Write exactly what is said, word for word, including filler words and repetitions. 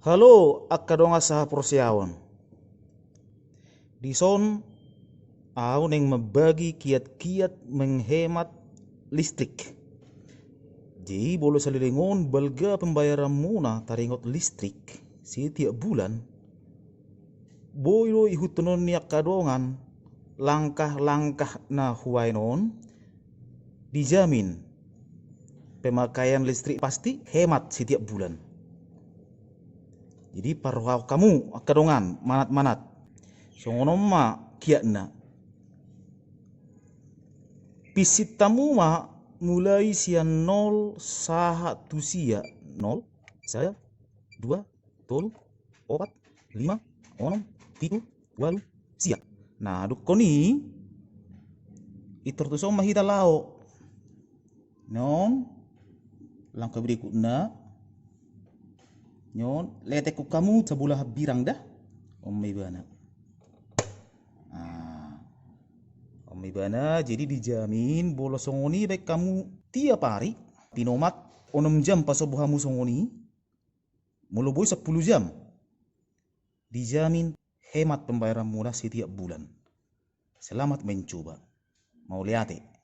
Halo angka dongan sahaporseaon. Dison ahu naeng mambagi kiat-kiat menghemat listrik. Jadi molo saleleng on balga pembayaranmuna taringot listrik setiap bulan, boi do ihuthon ni angka dongan langkah-langkah na hubaen on, dijamin pemakaian listrik pasti hemat setiap bulan. Jadi parrohahon hamu angka dongan, manat-manat. Songon on ma kiatna. Pinsit hamu ma mulai sian nol sahat tu sia. Nol, sada, dua, tolu, opat, lima, onom, pitu, ualu, sia. Nah, dung hon i, pintor tuson ma hita laho. Non, langkah berikutna. Non, letekhon hamu sabola hambirang da. On ma ibana. Nah, on ma ibana, jadi dijamin molo songon i baen hamu tiap ari, pinomat onom jam pasombu hamu songon i, molo boi sampulu jam. Dijamin hemat pembayaranmuna setiap bulan. Selamat mencoba. Mauliate.